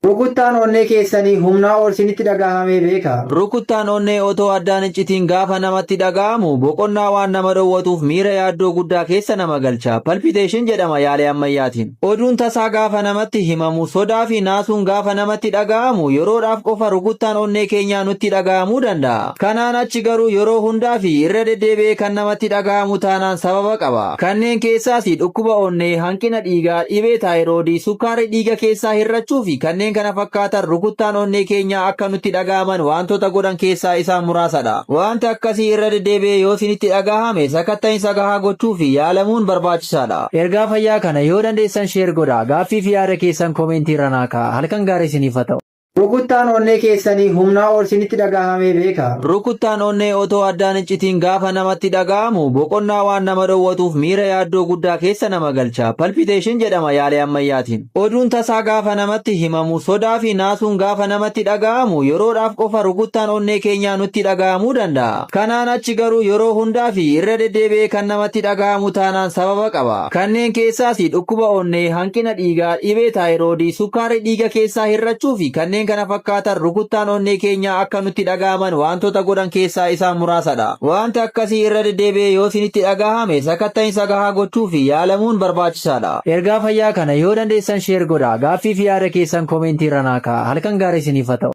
Rukuttaan onnee keessanii humnaa ol sinitti dhagahamee beekaa? Rukuttaan onnee otoo addaan hin citiin gaafa namatti dhaga'amu boqonnaa waan nama dhowwatuuf miira yaaddoo guddaa keessa nama galcha. Palpitation jedhama yaalii ammayyaatiin. Oduun tasaa gaafa namatti himamu, sodaa fi naasuun gaafa namatti dhaga'amu, yeroodhaaf qofa rukuttaan onnee keenyaa nutti dhaga'amuu danda'a. Kanaan achi garuu yeroo hundaa fi irra deddeebi'ee kan namatti dhaga'amu taanaan sababa qaba. Kanneen keessaas dhukkuba onnee, hanqina dhiigaa, dhibee taayiroodii, sukkaarri dhiiga keessaa hir'achuu fi kanneen kana fakkaatan rukuttaan onnee keenyaa akka nutti dhaga'aman wantoota godhan keessaa isaan muraasadha. Wanti akkasii irra deddeebi'ee yoo isinitti dhagahame, sakatta'insa gahaa gochuu fi yaalamuun barbaachisaadha. Ergaa fayyaa kana yoo dandeessan share godhaa. Gaaffii fi yaada keessan koomentii irra naa kaa'aa. Halkan gaarii isiniif haa ta'u. Rukuttaan onnee keessanii humnaa ol sinitti dhagahamee beekaa? Rukuttaan onnee otoo addaan hin citiin gaafa namatti dhaga'amu boqonnaa waan nama dhowwatuuf miira yaaddoo guddaa keessa nama galcha. Palpitation jedhama yaalii ammayyaatiin. Oduun tasaa gaafa namatti himamu, sodaa fi naasuun gaafa namatti dhaga'amu, yeroodhaaf qofa rukuttaan onnee keenyaa nutti dhaga'amuu danda'a. Kanaan achi garuu yeroo hundaa fi irra deddeebi'ee kan namatti dhaga'amu taanaan sababa qaba. Kanneen keessaas dhukkuba onnee, hanqina dhiigaa, dhibee taayiroodii, sukkaarri dhiiga keessaa hir'achuu fi kanneen kana fakkaatan rukuttaan onnee keenyaa akka nutti dhaga'aman wantoota godhan keessaa isaan muraasadha. Wanti akkasii irra deddeebi'ee yoo isinitti dhagahame, sakatta'insa gahaa gochuu fi yaalamuun barbaachisaadha. Ergaa fayyaa kana yoo dandeessan share godhaa. Gaaffii fi yaada keessan koomentii irra naa kaa'aa. Halkan gaarii isiniif haa ta'u.